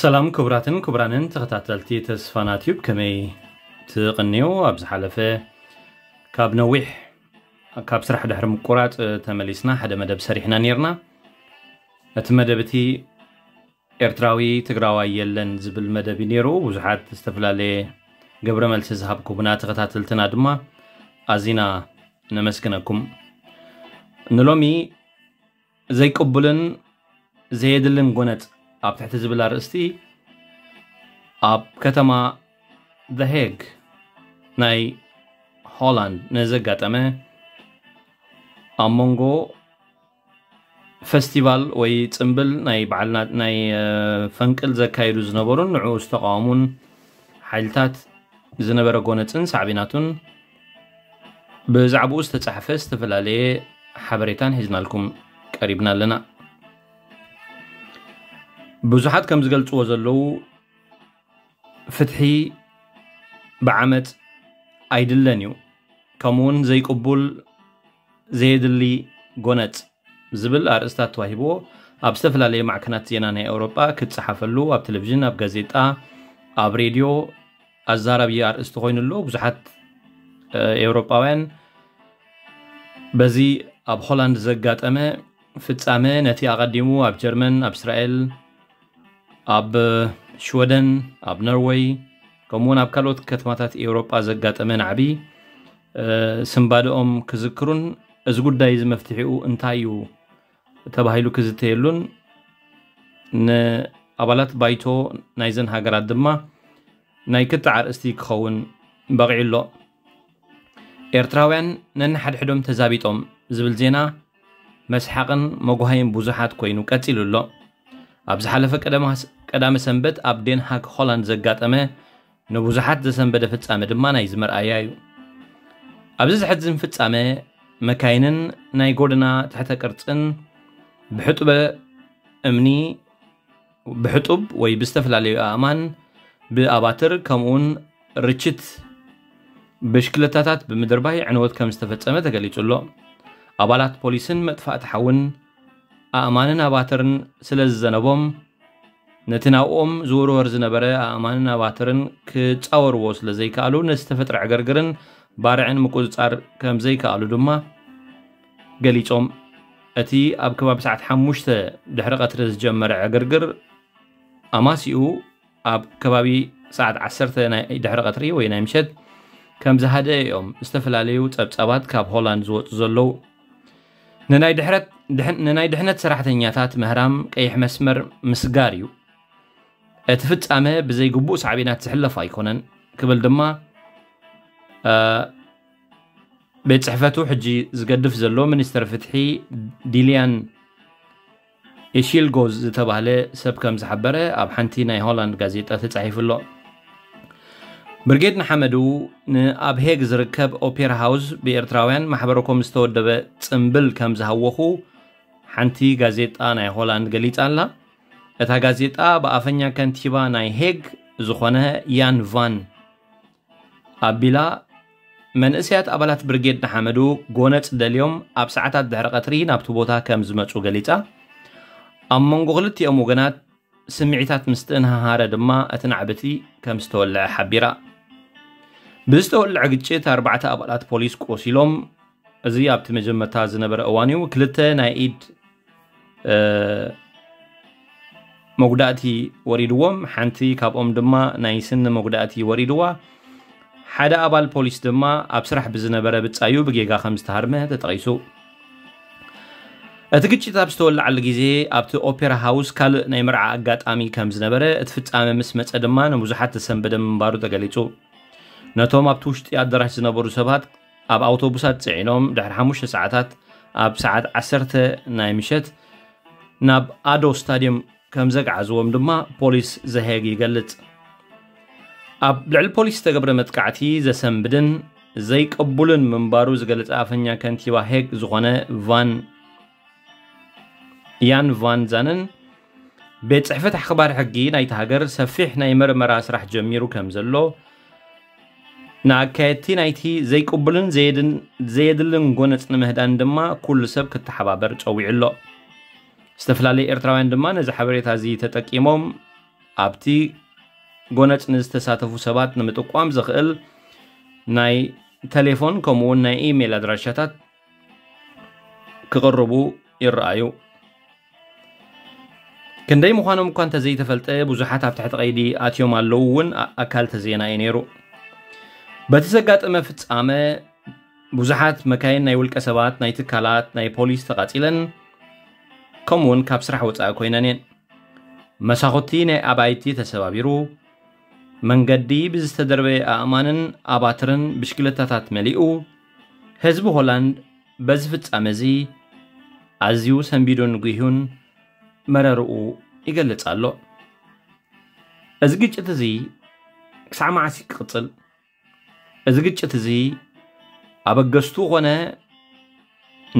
ሰላም ክቡራትን ክቡራንን ተኸታተልቲ ተስፋና ቲዩብ፣ ከመይ ትቕንዩ? ኣብ ዝሓለፈ ካብ ነዊሕ ካብ ስራሕ ድሕሪ ምቁራጽ ተመሊስና ሓደ መደብ ሰሪሕና ነይርና። እቲ መደብ እቲ ኤርትራዊ ትግራዋይ የለን ዝብል መደብ እዩ ነይሩ። ብዙሓት ዝተፈላለየ ግብረ መልሲ ዝሃብኩምና ተኸታተልትና ድማ ኣዚና ነመስግነኩም። ንሎሚ ዘይቅቡልን ዘየድልን ጎነጽ ኣብ ትሕቲ ዝብል ኣርእስቲ ኣብ ከተማ The Hague ናይ ሆላንድ ንዘጋጠመ ኣብ መንጎ ፈስቲቫል ወይ ጽምብል ናይ በዓልና ናይ እ፣ ፈንቅል ዘካየዱ ዝነበሩን ንዕኡ ዝተቃወሙን ሓይልታት ዝነበረ ጎነጽን ሳዕቤናቱን ብዛዕባኡ ዝተጻሕፈ ዝተፈላለየ ሓበሬታን ሒዝናልኩም ቀሪብና ኣለና። ብዙሓት ከም ዝገልጽዎ ዘለዉ ፍትሒ ብዓመጽ ኣይድለን እዩ፣ ከምኡውን ዘይቅቡል ዘየድሊ ጎነጽ ዝብል ኣርእስታት ተዋሂብዎ ኣብ ዝተፈላለየ ማዕከናት ዜና ናይ ኤውሮጳ ክጸሓፈሉ ኣብ ቴሌቪዥን፣ ኣብ ጋዜጣ፣ ኣብ ሬድዮ ኣዛራቢ ኣርእስቲ ኮይኑ ኣሎ። ብዙሓት እ፣ ኤውሮጳውያን በዚ ኣብ ሆላንድ ዘጋጠመ ፍጻመ ነቲ ኣቐዲሙ ኣብ ጀርመን፣ ኣብ እስራኤል፣ ኣብ ሽወደን፣ ኣብ ኖርወይ ከምኡውን ኣብ ካልኦት ከተማታት ኤውሮጳ ዘጋጠመ ናዕቢ እ፣ ስንባደኦም ክዝክሩን እዚ ጉዳይ እዚ መፍትሒኡ እንታይ እዩ ተባሂሉ ክዝተየሉን ንኣባላት ባይቶ ናይዘን ሃገራት ድማ ናይ ክትዕ ኣርእስቲ ክኸውን በቒዑ ኣሎ። ኤርትራውያን ነንሓድሕዶም ተዛቢጦም ዝብል ዜና መስሓቕን መጉሃይን ብዙሓት ኮይኑ ቀጺሉ ኣሎ። ኣብ ዝሓለፈ ቀደማ- ቀዳመ ሰንበት ኣብ ዴንሃግ ሆላንድ ዘጋጠመ ንብዙሓት ዘሰንበደ ፍጻመ ድማ ናይዚ መርኣያ እዩ። ኣብዚ ዘሕዝን ፍጻመ መካይንን ናይ ጎደና ትሕተ ቅርጽን ብሕጡበ እምኒ ብሕጡብ ወይ ብዝተፈላለዩ ኣእማን ብኣባትር ከምኡውን ርችት ብሽክለታታት ብምድርባይ ዕንወት ከም ዝተፈጸመ ተገሊጹ ኣሎ። ኣባላት ፖሊስን መጥፋእቲ ሓውን ኣእማንን ኣባትርን ስለ ዝዘነቦም ነቲ ናብኦም ዝውርወር ዝነበረ ኣእማንን ኣባትርን ክጻወርዎ ስለ ዘይከኣሉ ነዝተፈጥረ ዕግርግርን ባርዕን ምቁጽጻር ከም ዘይከኣሉ ድማ ገሊጾም። እቲ ኣብ ከባቢ ሰዓት ሓሙሽተ ድሕሪ ቀትሪ ዝጀመረ ዕግርግር ኣማሲኡ ኣብ ከባቢ ሰዓት ዓሰርተ ናይ ድሕሪ ቀትሪ ወይ ናይ ምሸት ከም ዝሃደአ እዮም ዝተፈላለዩ ጸብጻባት ካብ ሆላንድ ዝወጹ ዘለዉ። ንናይ ድሕረት- ድሕን- ንናይ ድሕነት ሰራሕተኛታት ምህራም ቀይሕ መስመር ምስጋር እዩ። እቲ ፍጻመ ብዘይግቡእ ሳዕቤናት ዝሕለፍ ኣይኮነን ክብል ድማ እ፣ ቤት ጽሕፈቱ ሕጂ ዝገድፍ ዘሎ ሚኒስተር ፍትሒ ዲልያን ኢሺልጎዝ ዝተባህለ ሰብ ከም ዝሓበረ ኣብ ሓንቲ ናይ ሆላንድ ጋዜጣ ተጻሒፉ ኣሎ። ብርጌድ ንሓመዱ ንኣብ ሄግ ዝርከብ ኦፔራ ሃውስ ብኤርትራውያን ማሕበረኮም ዝተወደበ ጽምብል ከም ዝሃወኹ ሓንቲ ጋዜጣ ናይ ሆላንድ ገሊጻ ኣላ። እታ ጋዜጣ ብኣፈኛ ከንቲባ ናይ ሄግ ዝኾነ ያን ቫን ኣቢላ መንእሰያት ኣባላት ብርጌድ ንሓመዱ ጎነጽ ደልዮም ኣብ ሰዓታት ድሕሪ ቀትሪ ናብቲ ቦታ ከም ዝመጹ ገሊጻ። ኣብ መንጎ ክልቲኦም ወገናት ስምዒታት ምስ ተንሃሃረ ድማ እቲ ናዕቢ እቲ ከም ዝተወልዐ ሓቢራ። ብዝተወልዐ ግጭት ኣርባዕተ ኣባላት ፖሊስ ቆሲሎም። እዚ ኣብቲ መጀመርታ ዝነበረ እዋን እዩ። ክልተ ናይ ኢድ እ፣ መጉዳእቲ ወሪድዎም፣ ሓንቲ ካብኦም ድማ ናይ ስኒ መጉዳእቲ ወሪድዋ። ሓደ ኣባል ፖሊስ ድማ ኣብ ስራሕ ብዝነበረ ብጻዩ ብጌጋ ከም ዝተሃርመ ተጠቒሱ። እቲ ግጭት ኣብ ዝተወለዓሉ ግዜ ኣብቲ ኦፔራ ሃውስ ካልእ ናይ መርዓ ኣጋጣሚ ከም ዝነበረ፣ እቲ ፍጻመ ምስ መጸ ድማ ንብዙሓት ተሰንበደ ምንባሩ ተገሊጹ። ነቶም ኣብቲ ውሽጢ ኣዳራሽ ዝነበሩ ሰባት ኣብ ኣውቶቡሳት ጽዒኖም ድሕሪ ሓሙሽተ ሰዓታት ኣብ ሰዓት ዓሰርተ ናይ ምሸት ናብ ኣዶ ስታድየም ከም ዘግዓዝዎም ድማ ፖሊስ ዘሄግ ይገልጽ። ኣብ ልዕሊ ፖሊስ ዝተገብረ መጥቃዕቲ ዘሰንብድን ዘይቅቡልን ምንባሩ ዝገልጸ ኣፈኛ ከንቲባ ሄግ ዝኾነ ቫን ያን ቫን ዛንን ቤት ጽሕፈት ኣኽባር ሕጊ ናይቲ ሃገር ሰፊሕ ናይ መርመራ ስራሕ ጀሚሩ ከም ዘሎ፣ ንኣካየድቲ ናይቲ ዘይቅቡልን ዘየድን- ዘየድልን ጎነጽ ንምህዳን ድማ ኩሉ ሰብ ክተሓባበር ጸዊዑ ኣሎ። ዝተፈላለዩ ኤርትራውያን ድማ ነዚ ሓበሬታ እዚ ተጠቂሞም ኣብቲ ጎነጽ ንዝተሳተፉ ሰባት ንምጥቋም ዘኽእል ናይ ቴሌፎን ከምኡውን ናይ ኢሜይል ኣድራሻታት ክቕርቡ ይረኣዩ። ክንደይ ምዃኖም እኳ እንተዘይተፈልጠ ብዙሓት ኣብ ትሕቲ ቀይዲ ኣትዮም ኣለዉ እውን ኣካል ተዜና እዩ ነይሩ። በቲ ዘጋጠመ ፍጻመ ብዙሓት መካይን ናይ ውልቀ ሰባት፣ ናይ ትካላት፣ ናይ ፖሊስ ተቓጺለን ከምኡውን ካብ ስራሕ ወጻኢ ኮይነን እየን። መሳኹቲ ናይ ኣባይቲ ተሰባቢሩ፣ መንገዲ ብዝተደርበየ ኣእማንን ኣባትርን ብሽክለታታት መሊኡ፣ ህዝቢ ሆላንድ በዚ ፍጻመ እዚ ኣዝዩ ሰንቢዱን ጉህዩን መረርኡ ይገልጽ ኣሎ። እዚ ግጭት እዚ ክሳዕ መዓስ ክቕጽል? እዚ ግጭት እዚ ኣበገስቱ ኾነ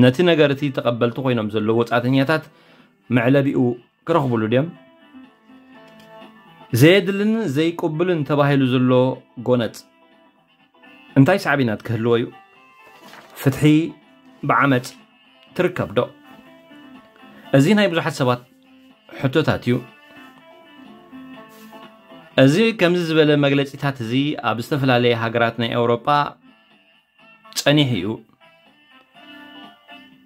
ነቲ ነገር እቲ ተቐበልቲ ኮይኖም ዘለዉ ወጻእተኛታት መዕለቢኡ ክረኽብሉ ድዮም? ዘየድልን ዘይቅቡልን ተባሂሉ ዘሎ ጎነጽ እንታይ ሳዕቤናት ክህልዎ እዩ? ፍትሒ ብዓመጽ ትርከብ ዶ? እዚ ናይ ብዙሓት ሰባት ሕቶታት እዩ። እዚ ከምዚ ዝበለ መግለጺታት እዚ ኣብ ዝተፈላለየ ሃገራት ናይ ኤውሮጳ ጸኒሑ እዩ።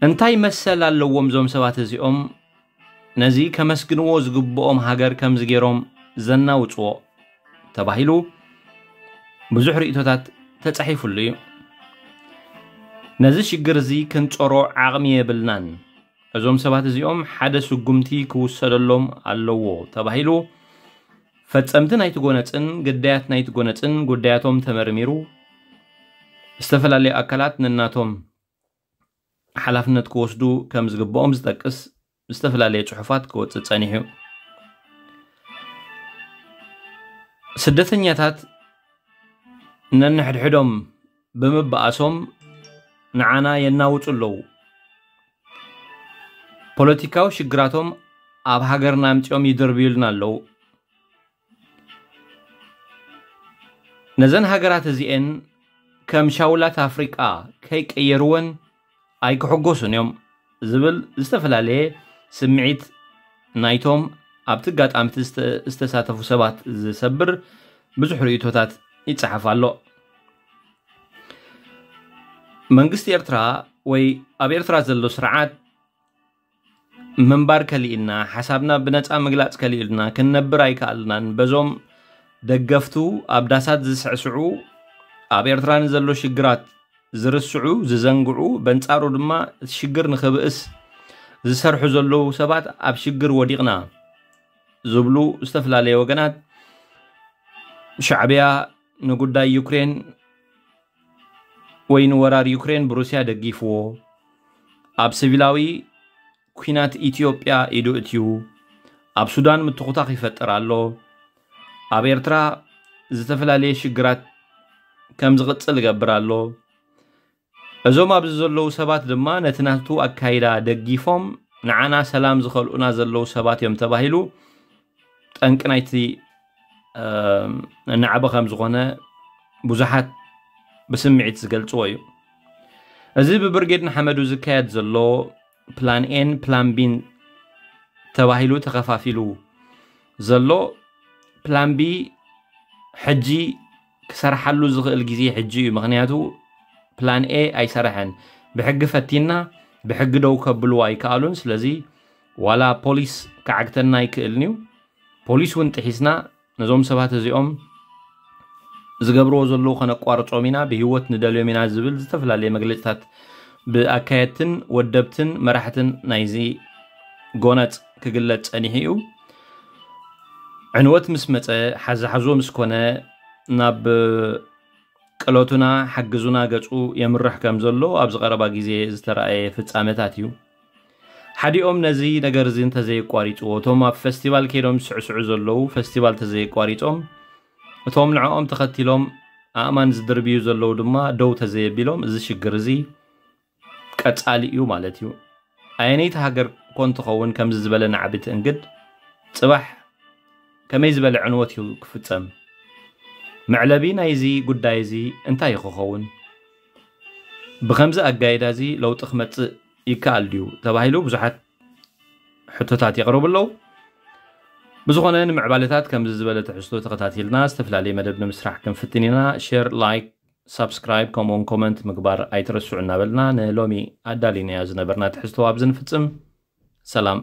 እንታይ መሰል ኣለዎም እዞም ሰባት እዚኦም ነዚ ከመስግንዎ ዝግብኦም ሃገር ከምዚ ገይሮም ዘናውጽዎ ተባሂሉ ብዙሕ ርእይቶታት ተጻሒፉሉ እዩ። ነዚ ሽግር እዚ ክንጸሮ ዓቕሚ የብልናን። እዞም ሰባት እዚኦም ሓደ ስጉምቲ ክውሰደሎም ኣለዎ ተባሂሉ ፈጸምቲ ናይቲ ጎነጽን ግዳያት ናይቲ ጎነጽን ጉዳያቶም ተመርሚሩ ዝተፈላለዩ ኣካላት ነናቶም ሓላፍነት ክወስዱ ከም ዝግብኦም ዝጠቅስ ዝተፈላለየ ጽሑፋት ክወጽእ ጸኒሑ። ስደተኛታት ነንሕድሕዶም ብምበኣሶም ንዓና የናውጹ ኣለዉ። ፖለቲካዊ ሽግራቶም ኣብ ሃገርና ኣምጺኦም ይድርብዩልና ኣለዉ። ነዘን ሃገራት እዚኤን ከም ሻውላት ኣፍሪቃ ከይቀየርወን ኣይክሕጎሱን እዮም ዝብል ዝተፈላለየ ስምዒት ናይቶም ኣብቲ ኣጋጣሚ እቲ ዝተ- ዝተሳተፉ ሰባት ዝሰብር ብዙሕ ርእይቶታት ይጸሓፍ ኣሎ። መንግስቲ ኤርትራ ወይ ኣብ ኤርትራ ዘሎ ስርዓት ምንባር ከሊእልና፣ ሓሳብና ብነጻ ምግላጽ ከሊእልና ክንነብር ኣይከኣልናን። በዞም ደገፍቱ ኣብ ዳሳት ዝስዕስዑ፣ ኣብ ኤርትራ ንዘሎ ሽግራት ዝርስዑ፣ ዝዘንግዑ፣ በንጻሩ ድማ እቲ ሽግር ንኽብእስ ዝሰርሑ ዘለዉ ሰባት ኣብ ሽግር ወዲቕና ዝብሉ ዝተፈላለየ ወገናት ሻዕብያ ንጉዳይ ዩክሬን ወይ ንወራር ዩክሬን ብሩስያ ደጊፍዎ፣ ኣብ ሲቪላዊ ኲናት ኢትዮጵያ ኢዱ እትዩ፣ ኣብ ሱዳን ምትኹታኽ ይፈጥር ኣሎ፣ ኣብ ኤርትራ ዝተፈላለየ ሽግራት ከም ዝቕጽል ይገብር ኣሎ። እዞም ኣብዚ ዘለዉ ሰባት ድማ ነቲ ናቱ ኣካይዳ ደጊፎም ንዓና ሰላም ዝኸልኡና ዘለዉ ሰባት እዮም ተባሂሉ ጠንቂ ናይቲ ናዕቢ ከም ዝኾነ ብዙሓት ብስምዒት ዝገልጽዎ እዩ። እዚ ብብርጌድ ንሓመዱ ዝካየድ ዘሎ ፕላን ኤን ፕላን ቢን ተባሂሉ ተኸፋፊሉ ዘሎ፣ ፕላን ቢ ሕጂ ክሰርሓሉ ዝኽእል ግዜ ሕጂ እዩ። ምኽንያቱ ፕላን ኤ ኣይሰርሐን። ብሕጊ ፈቲና ብሕጊ ደው ከብልዎ ኣይከኣሉን። ስለዚ ዋላ ፖሊስ ክዓግተና ኣይክእልን እዩ። ፖሊስ እውን ጥሒስና ነዞም ሰባት እዚኦም ዝገብርዎ ዘለዉ ከነቋርጾም ኢና፣ ብህይወት ንደልዮም ኢና ዝብል ዝተፈላለየ መግለጽታት ብኣካየድትን ወደብትን መራሕትን ናይዚ ጎነጽ ክግለጽ ጸኒሑ እዩ። ዕንወት ምስ መጸ፣ ሓዛሓዞ ምስ ኮነ፣ ናብ ቅለቱና ሓግዙና ገጹ የምርሕ ከም ዘሎ ኣብዚ ቀረባ ግዜ ዝተራእየ ፍጻመታት እዩ። ሓዲኦም ነዚ ነገር እዚ እንተዘየቋሪጽዎ፣ እቶም ኣብ ፈስቲቫል ከይዶም ዝስዕስዑ ዘለዉ ፈስቲቫል ተዘየቋሪጾም፣ እቶም ንዕኦም ተኸቲሎም ኣእማን ዝድርብዩ ዘለዉ ድማ ደው ተዘየቢሎም፣ እዚ ሽግር እዚ ቀጻሊ እዩ ማለት እዩ። ኣየነይቲ ሃገር ኮን ትኸውን ከምዚ ዝበለ ናዕቢ ትእንግድ? ጽባሕ ከመይ ዝበለ ዕንወት እዩ ክፍጸም? መዕለቢ ናይዚ ጉዳይ እዚ እንታይ እዩ ክኸውን? ብኸምዚ ኣጋይዳ እዚ ለውጢ ክመጽእ ይከኣል ድዩ ተባሂሉ ብዙሓት ሕቶታት የቕርቡ ኣለዉ። ብዝኾነ ንምዕባለታት ከምዚ ዝበለ ትሕዝቶ ተኸታቲልና ዝተፈላለየ መደብ ንምስራሕ ክንፍትን ኢና። ሼር፣ ላይክ፣ ሳብስክራይብ ከምኡውን ኮመንት ምግባር ኣይትረስዑ እናበልና ንሎሚ ኣዳሊናዮ ዝነበርና ትሕዝቶ ኣብዚ ንፍጽም። ሰላም።